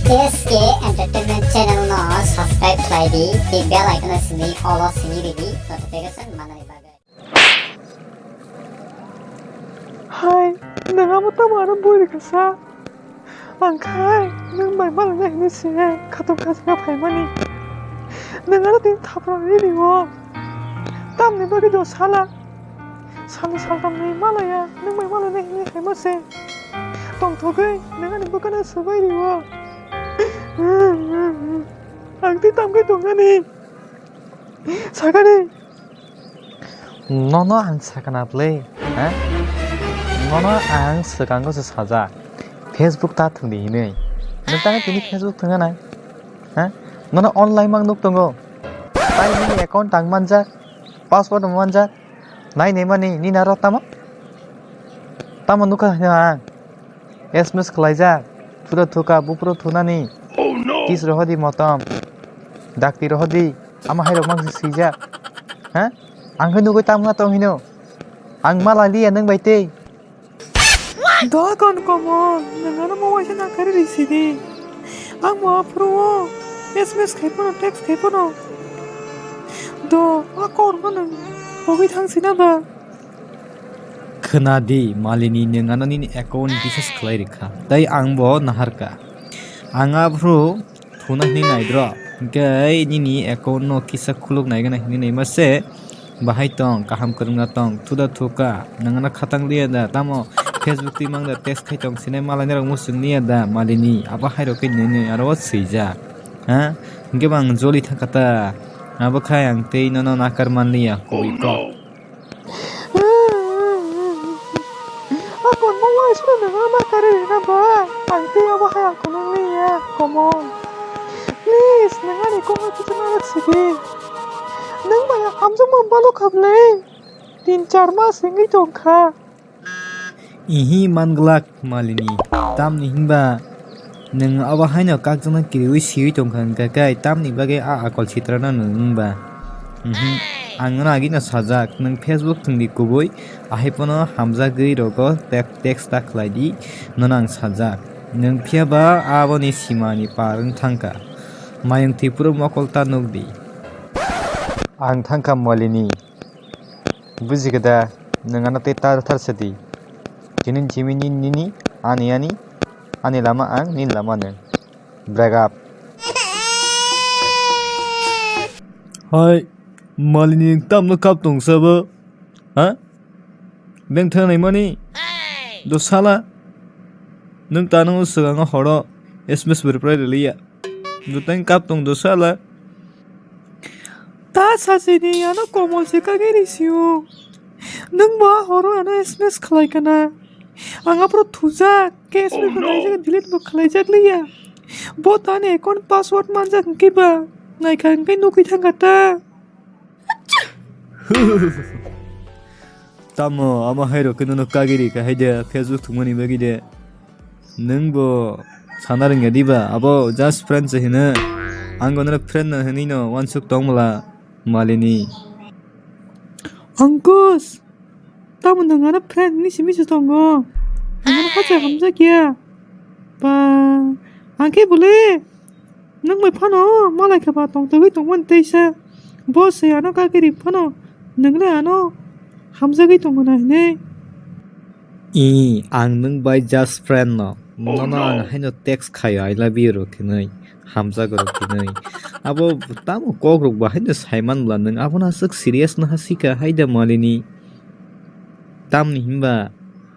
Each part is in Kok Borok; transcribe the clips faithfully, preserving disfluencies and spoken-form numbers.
S K Entertainment channel no subscribe khlai di, tei bell icon no simi all o simi ridi notification manani bagwi. Hai, nwng amo tamo ano bui rikha sa? Ang khai nwng bai malai nai hinwi se khatung khajna phaimani. Nwng ano tini thapra ri rio. Tamni bagwi do sala? Salni saltamni malaya nwng bai malai nai hinwi haima se. Tongthogwi nwng ani bwkhano swbai rio. Ang tei tamgwi tongani. Sakani. Nono ang sakana bwle, ha? Nono ang swkango se sajak, Facebook ta thwngdi hinwi. Nwng tamo tini Facebook thwngna nai? Ha? Nono online mang nuk tongo. Tai nini account tang manjak, password manjak. Nai nai mani nini aro tamo? Tamo nukha hino ang? S M S khlaijak, thuda thuka buphuru thunani. Kiss rohodi motom. Dakti rohodi, ama hai rok mang swijak. Ha? Ang khe nugwi tamna tong hino. Ang malai liya nwng bai tei. Do kon komo, nwng ano mo waisa nakari ri sidi. Ang mo aphuru o S M S khai phano, text khai phano. Do, a kor no nwng pogwi thang sina ba. Khna di, Malini, nwng ano nini account bisas khlai rikha, tei ang bo naharkha. Ang aphuru thuna hwnwi naidro, hwnkhe nini account no kisa khuluk naigana hwnwi naima se. Bahai tong, kaham kwrwngna tong, thuda thuka, nwng ano khatang liya da, tamo Facebook twi mang da, text khai tong sine, malai norok muchung liya da, Malini, abo hai rok khe nini aro o swijak, ha? Hwnkhe bo ang joli thangkha ta, abo khai ang tei nono nakar man liya, kubui kok. Akon mo waisa nwng ano kari rina ba? Ang tei abo hai akon wng liya, komon. Please, nwng ani kok no kisa narwk sidi. Nwng bai hamjakma balo kha bwle. Tin char mas wngwi tong kha. Ihi man glak. Malini, tamni hinba nwng abo haino kakjakna kiriwi siwi tongkha hwnkha khe, tamni bagwi a akol sitrano nwng wngba? Mhm. Ang nono agino sajak, nwng Facebook thwngdi kubui, ahai phano hamjagwi rogo tek-, text ta khlai di, nono ang sajak. Nwng phiya ba aboni simani par wng thangkha. Mayung Tripura mokol ta nukdi. Ang thangkha Malini. Buji khe da, nwng ano tei ta thar sadi. Chini chimi ni nini, ani ani, ani lama ang, nini lama nwng. Break up. Hai, Malini nwng tamno kap tong sabo? Ha? Beng thang nai mani? Do sala? Nwng tano swkango horo S M S bo reply rwliya. Bwtang kap tong do sala. Ta sachini ano komol se kagwi risiyo. Nwng bo a horo ano S M S khlai kana. Ang aphuru thujak, ke S M S bo naijak, delete bo khlaijak liya. Bo tani account password manjak hwnkhe ba. Naikha hwnkhe nukwi thangkha ta. Tamo, amo hai rok khe nono kagiri kha hai de, Facebook thwngmani bagwi de. Nwng bo sana rwngya diba? Abo just friend se hino. Ang bo norok friend no hinwi no uansuk tong bwla Malini. Ankush, tamo nwng ano friend hinwi simi se tongo. Ang ano kacha hamjakya. Ba, ang khe bole. Nwng bai phano malai kha ba tongtogwi tongmani teisa. Bo se ano kagiri phano nwng le ano hamjagwi tongo na hinwi. I, ang nwng bai just friend no. Nono ang haino text khaio, "I love you" rok hinwi, hamjago rok hinwi. Abo tamo kok rok bo haino saiman bwla nwng abono aswk serious no hasika hai da Malini. Tamni hinba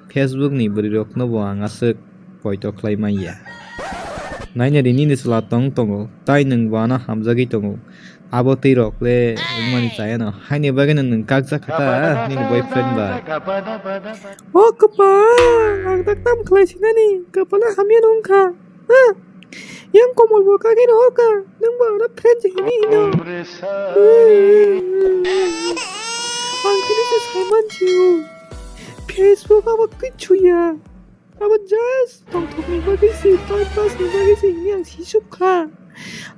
Facebook ni bwrwi rokno bo ang aswk poito khlai manya. Naina di nini chwla tong tongo, tai nwng bo ano hamjagwi tongo. Abo twi rok le wngmani chaya no. Haini bagwi no nwng kakjak kha ta nini boyfriend bai. O kwpal, ang tak tam khlai sinani, kwpal hamya no wngkha. Ha? Yang komol bo kagwi no horka, nwng bo ano friend se hini hino. Ang tini se saiman sio. Facebook abo kichu ya. Abo just tongthokni bagwi se, time pass ni bagwi se hini ang sisuk kha.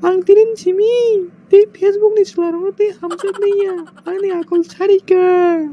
Ang tini simi tei Facebook ni chwla rokno tei hamjak nai ya. Ani akol sarika.